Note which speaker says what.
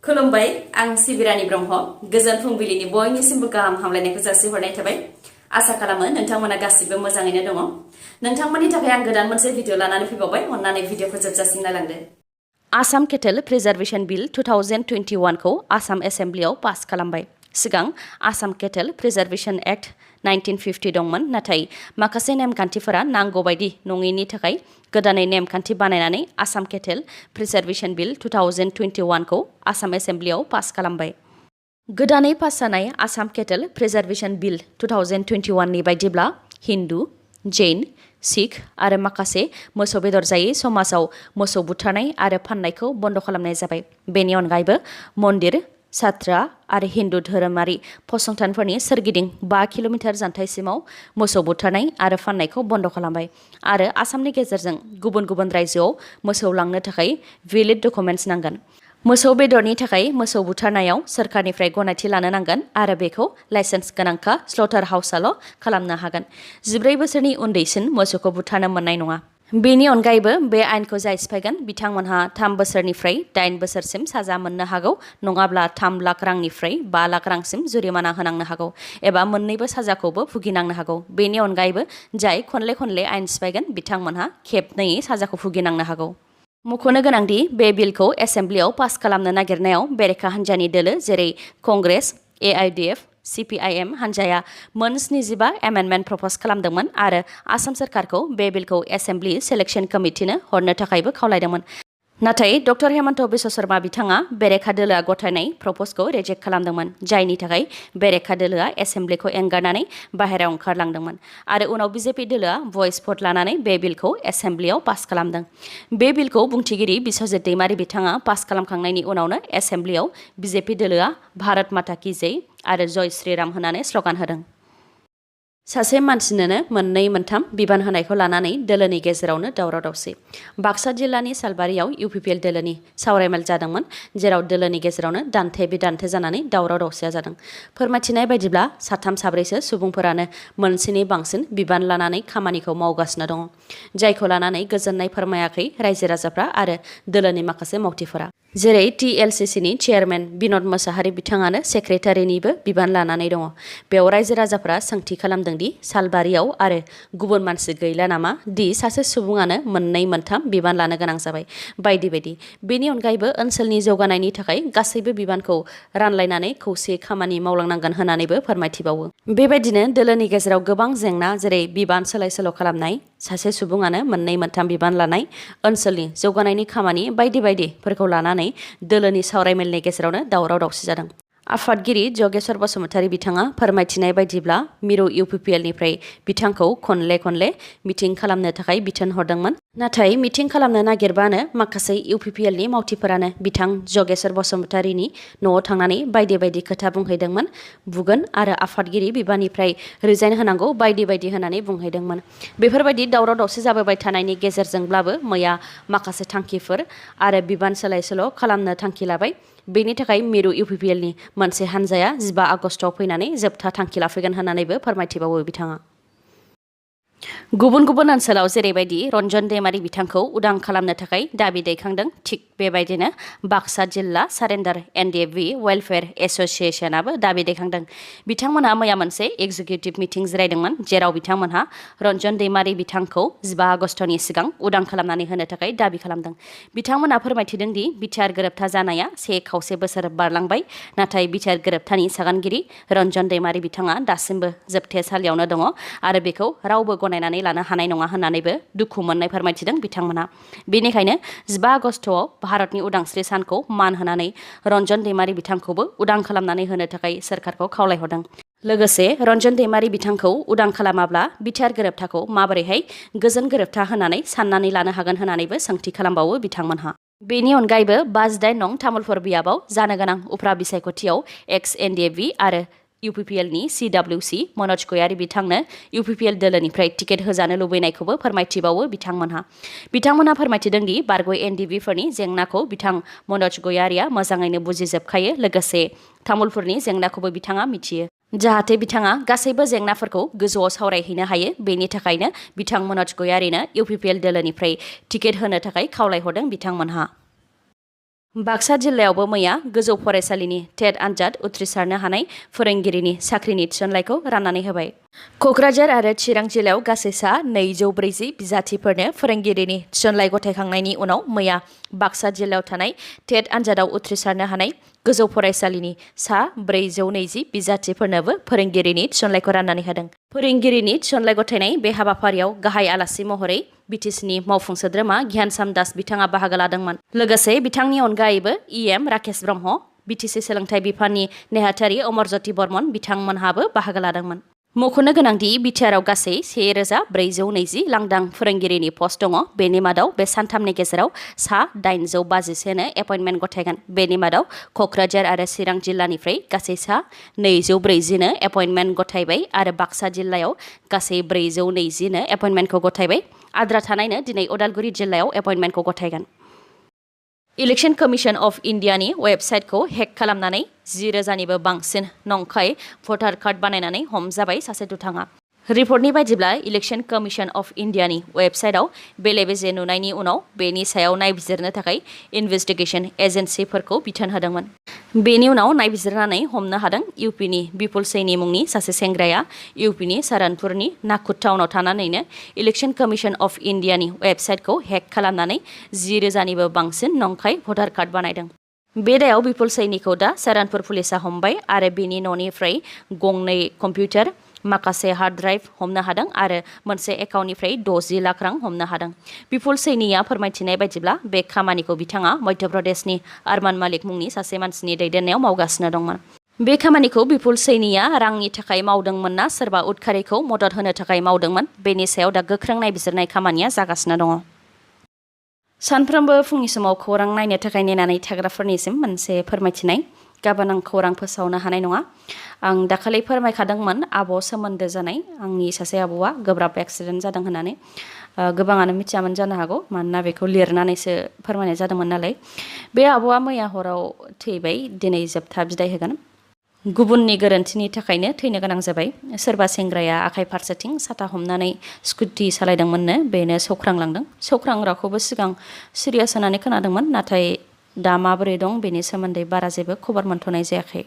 Speaker 1: खुलुमबाय आं सिबिरानि ब्रह्म गोजोन फुंबिलिनि बयनिसिमबो गाहाम हामलायनायखौ जासिहरनाय थाबाय आसा खालामो नोंथांमोना गासिबो मोजाङैनो दङ नोंथांमोननि थाखाय आं गोदान मोनसे भिडिअ लानानै फैबावबाय अन्नानै भिडिअखौ जोबजासिम नायलांदो आसाम केटल प्रिजार्वेशन बिल 2021 खौ आसाम एसेम्ब्लियाव पास खालामबाय सिगां आसाम केटल प्रिजार्वेशन एक्ट 1950 दंमोन नाथाय माखासे नेमखान्थिफोरा नांगौ बायदि नङैनि थाखाय गोदानै नेमखान्थि बानायनानै आसाम केटल प्रिजार्वेशन बिल 2021 खौ आसाम एसेम्ब्लियाव पास खालामबाय गोदानै पास जानाय आसाम केटल प्रिजार्वेशन बिल 2021 नि बायदिब्ला हिन्दु जैन सिख आरो माखासे मोसौ बेदर जायै समाजाव मोसौ बुथारनाय आरो फाननायखौ बन्द खालामनाय जाबाय बेनि अनगायैबो मन्दिर सात्रा आरो हिन्दु धोरोमारि फसंथानफोरनि सोरगिदिं 5 किल'मिटार जानथायसिमाव मोसौ बुथारनाय आरो फाननायखौ बन्द खालामबाय आरो आसामनि गेजेरजों गुबुन गुबुन रायजोआव मोसौ लांनो थाखाय भेलिड डकुमेन्ट्स नांगोन मोसौ बेदरनि थाखाय मोसौ बुथारनायाव सोरखारनिफ्राय गनायथि लानो नांगोन आरो बेखौ लाइसेन्स गोनांखा स्लटार हाउसआल' खालामनो हागोन 14 बोसोरनि उन्दैसिन मोसौखौ बुथारनो मोननाय नङा बेनि अनगायैबो बे आयेनखौ जाय सिफायगोन बिथांमोनहा 3 बोसोरनिफ्राय 8 बोसोरसिम साजा मोननो हागौ नङाब्ला 3 लाख रांनिफ्राय 5 लाख रांसिम जुरिमाना होनांनो हागौ एबा मोन्नैबो साजाखौबो भुगिनांनो हागौ बेनि अनगायैबो जाय खनले खनले आयेन सिफायगोन बिथांमोनहा खेबनै साजाखौ भुगिनांनो हागौ मख'नो गोनांदि बे बिलखौ एसेम्ब्लियाव पास खालामनो नागिरनायाव बेरेखा हान्जानि दोलो जेरै कंग्रेस AIDF CPIM हान्जाया मोन 75 एमेन्डमेन्ट प्रप'ज खालामदोंमोन आरो आसाम सोरखारखौ बे बिलखौ एसेम्ब्लि सेलेक्शन कमिटिनो हरनो थाखायबो खावलायदोंमोन नाथाय डक्टर हेमन्त बिश्व शर्मा बिथाङा बेरेखा दोलोआ गथायनाय प्रप'जखौ रिजेक्ट खालामदोंमोन जायनि थाखाय बेरेखा दोलोआ एसेम्ब्लिखौ एंगारनानै बाहेरायाव ओंखारलांदोंमोन आरो उनाव बिजेपि दोलोआ भइस भट लानानै बे बिलखौ एसेम्ब्लियाव पास खालामदों बे बिलखौ बुंथिगिरि बिश्वजित दैमारी बिथाङा पास खालामखांनायनि उनावनो एसेम्ब्लियाव बिजेपि दोलोआ भारत माता की जय आरो जय श्रीराम होनानै स्लगान होदों सासे मानसिनोनो मोननै मोनथाम बिबान होनायखौ लानानै दोलोनि गेजेरावनो दावराव दावसि बाक्सा जिल्लानि सालबारियाव UPPL दोलोनि सावरायमेल जादोंमोन जेराव दोलोनि गेजेरावनो दान्थे बिदान्थे जानानै दावराव दावसिया जादों फोरमायथिनाय बायदिब्ला 3-4सो सुबुंफोरानो मोनसेनि बांसिन बिबान लानानै खामानिखौ मावगासिनो दङ जायखौ लानानै गोजोननाय फोरमायाखै रायजो राजाफ्रा आरो दोलोनि माखासे मावथिफोरा जेरै TLCCनि चेयारमेन बिनद मोसाहारि बिथाङानो सेक्रेटारिनिबो बिबान लानानै दङ बेयाव रायजो राजाफ्रा सोंथि खालामदों दि सालबारियाव आरो गुबुन मानसि गैला नामा दि सासे सुबुङानो मोननै मोनथाम बिबान लानो गोनां जाबाय बायदि बायदि बेनि अनगायैबो ओनसोलनि जौगानायनि थाखाय गासैबो बिबानखौ रानलायनानै खौसे खामानि मावलांनांगोन होननानैबो फोरमायथिबावो बेबायदिनो दोलोनि गेजेराव गोबां जेंना जेरै बिबान सोलाय सोल' खालामनाय सासे सुबुङानो मोननै मोनथाम बिबान लानाय ओनसोलनि जौगानायनि खामानि बायदि बायदिफोरखौ लानानै दोलोनि सावरायमेलनि गेजेरावनो दावराव दावसि जादों आफादगिरि जगेश्वर बसुमतारी बिथाङा फोरमायथिनाय बायदिब्ला मिरु UPPL निफ्राय बिथांखौ खनले खनले मिटिं खालामनो थाखाय बिथोन हरदोंमोन नाथाय मिटिं खालामनो नागिरबानो माखासे UPPL नि मावथिफोरानो बिथां जगेश्वर बसुमतारीनि न'आव थांनानै बायदि बायदि खोथा बुंहैदोंमोन बुगोन आरो आफादगिरि बिबाननिफ्राय रिजाइन होनांगौ बायदि बायदि होननानै बुंहैदोंमोन बेफोरबायदि दावराव दावसि जाबोबाय थानायनि गेजेरजोंब्लाबो मैया माखासे थांखिफोर आरो बिबान सोलाय सोल' खालामनो थांखि लाबाय बेनि थाखाय मिरु UPPL नि मोनसे हान्जाया 15 आगस्टआव फैनानै जोबथा थांखि लाफैगोन होननानैबो फोरमायथिबावो बिथाङा गुबुन गुबुन ओनसोलाव जेरैबायदि रन्जन दैमारी बिथांखौ उदां खालामनो थाखाय दाबि दैखांदों थिग बेबायदिनो बाक्सा जिल्ला सारेन्डार NDFB वेलफेयार एस'सियेशनाबो दाबि दैखांदों बिथांमोनहा मैया मोनसे एग्जिकिउटिभ मिटिं जिरायदोंमोन जेराव बिथांमोनहा रन्जन दैमारी बिथांखौ 15 आगस्टनि सिगां उदां खालामनानै होनो थाखाय दाबि खालामदों बिथांमोनहा फोरमायथिदों दि बिटिआर गोरोबथा जानाया 1.5 बोसोर बारलांबाय नाथाय बिटिआर गोरोबथानि सागानगिरि रन्जन दैमारी बिथाङा दासिमबो जोबथेसालियावनो दङ आरो बेखौ रावबो गनायनानै लानो हानाय नङा होननानैबो दुखु मोननाय फोरमायथिदों बिथांमोनहा बेनिखायनो 15 आगस्टआव भारतनि उदांस्रि सानखौ मान होनानै रन्जन दैमारी बिथांखौबो उदां खालामनानै होनो थाखाय सोरखारखौ खावलायहरदों लोगोसे रन्जन दैमारी बिथांखौ उदां खालामाब्ला बिटिआर गोरोबथाखौ माबोरैहाय गोजोन गोरोबथा होनानै साननानै लानो हागोन होननानैबो सोंथि खालामबावो बिथांमोनहा बेनि अनगायैबो 58 नं तामुलपुर बियाबाव जानो गोनां उफ्रा बिसायख'थियाव एक्स NDFB आरो UPPL नि CWC मनज गयारी बिथांनो UPPL दोलोनिफ्राय टिकेट होजानो लुबैनायखौबो फोरमायथिबावो बिथांमोनहा फोरमायथिदों दि बारग' NDB फोरनि जेंनाखौ बिथां मनज गयारीया मोजाङैनो बुजिजोबखायो लोगोसे तामुलपुरनि जेंनाखौबो बिथाङा मिथियो जाहाथे बिथाङा गासैबो जेंनाफोरखौ गोजौआव सावरायहैनो हायो बेनि थाखायनो बिथां मनज गयारीनो UPPL दोलोनिफ्राय टिकेट होनो थाखाय खावलायहरदों बिथांमोनहा बाक्सा जिल्लायावबो मैया गोजौ फरायसालिनि टेट आनजाद उथ्रिसारनो हानाय फोरोंगिरिनि साख्रिनि थिसनलाइखौ राननानै होबाय। क'क्राझार आरो चिरां जिल्लायाव गासै सा 240 बिजाथिफोरनो फोरोंगिरिनि थिसनलाइ गथायखांनायनि उनाव मैया बाक्सा जिल्लायाव थानाय टेट आनजादाव उथ्रिसारनो हानाय गोजौ फरायसालिनि सा 420 बिजाथिफोरनोबो फोरोंगिरिनि थिसनलाइखौ राननानै होदों। फोरोंगिरिनि थिसनलाइ गथायनाय बे हाबाफारियाव गाहाय आलासि महरै बिटिसिनि मावफुं सोद्रोमा गियानसाम दास बिथाङा बाहागो लादोंमोन। लोगोसे बिथांनि अनगायैबो इएम राकेश ब्रह्म, बिटिसि सोलोंथाइ बिफाननि नेहाथारि अमरज्योति बर्मन बिथांमोनहाबो बाहागो लादोंमोन। मख'नो गोनांदि बिटिआरआव गासै 1420 लांदां फोरोंगिरिनि पस्ट दङ। बेनि मादाव बे सानथामनि गेजेराव सा 851नो एपइन्टमेन्ट गथायगोन। बेनि मादाव क'क्राझार आरो चिरां जिल्लानिफ्राय गासै सा 240नो एपइन्टमेन्ट गथायबाय आरो बाक्सा जिल्लायाव गासै 420नो एपइन्टमेन्टखौ गथायबाय। आद्रा थानायनो दिनै उदालगुरि जिल्लायाव एपइन्टमेन्टखौ गथायगोन। इलेक्शन कमिशन अफ इन्डियानि वेबसाइटखौ हेक खालामनानै 10,000निबो बांसिन नंखाय भटार कार्ड बानायनानै हमजाबाय सासे दुथाङा। रिपर्टनि बायदिब्ला इलेक्शन कमिशन अफ इन्डियानि वेबसाइटआव बेले-बेजे नुनायनि उनाव बेनि सायाव नायबिजिरनो थाखाय इनभेस्टिगेशन एजेन्सिफोरखौ बिथोन होदोंमोन। बेनि उनाव नायबिजिरनानै हमनो हादों इउपिनि बिपुलसैनी मुंनि सासे सेंग्राया इउपिनि सारानपुरनि नाकुट टाउनाव थानानैनो इलेक्शन कमिशन अफ इन्डियानि वेबसाइटखौ हेक खालामनानै 10,000निबो बांसिन नंखाय भटार कार्ड बानायदों। बे दायाव बिपुलसैनीखौ दा सारानपुर पुलिसा हमबाय आरो बेनि न'निफ्राय गंनै कम्पिउटार, माखासे हार्ड ड्राइभ हमनो हादों आरो मोनसे एकाउन्टनिफ्राय 60 लाख रां हमनो हादों। बिपुलसैनीया फोरमायथिनाय बायदिब्ला बे खामानिखौ बिथाङा मध्य प्रदेशनि आरमान मालिक मुंनि सासे मानसिनि दैदेननायाव मावगासिनो दंमोन। बे खामानिखौ बिपुलसैनीया रांनि थाखाय मावदोंमोन ना सोरबा उदखारिखौ मदद होनो थाखाय मावदोंमोन, बेनि सायाव दा गोख्रों नायबिजिरनाय खामानिया जागासिनो दङ। सानफ्रोमबो फुंनि समाव खौरां नायनो थाखाय नेनानै थाग्राफोरनिसिम मोनसे फोरमायथिनाय। गाबोन आं खौरां फोसावनो हानाय नङा। आं दाखालि फोरमायखादोंमोन आब' सोमोन्दो जानाय आंनि सासे आब'आ गोब्राब एक्सिडेन्ट जादों होननानै। गोबाङानो मिथियामोन जानो हागौ, मानोना बेखौ लिरनानैसो फोरमायनाय जादोंमोन नालाय। बे आब'आ मैया हराव थैबाय, दिनै जोबथा बिदाय होगोन। गुबुननि गोरोन्थिनि थाखायनो थैनो गोनां जाबाय। सोरबा सेंग्राया आखाइ फारसेथिं साथा हमनानै स्कुटि सालायदोंमोननो, बेनो सौख्रांलांदों। सौख्रांग्राखौबो सिगां सिरियास होनानै खोनादोंमोन, नाथाय दा माबोरै दं बेनि सोमोन्दै बारा जेबो खबर मोनथ'नाय जायाखै।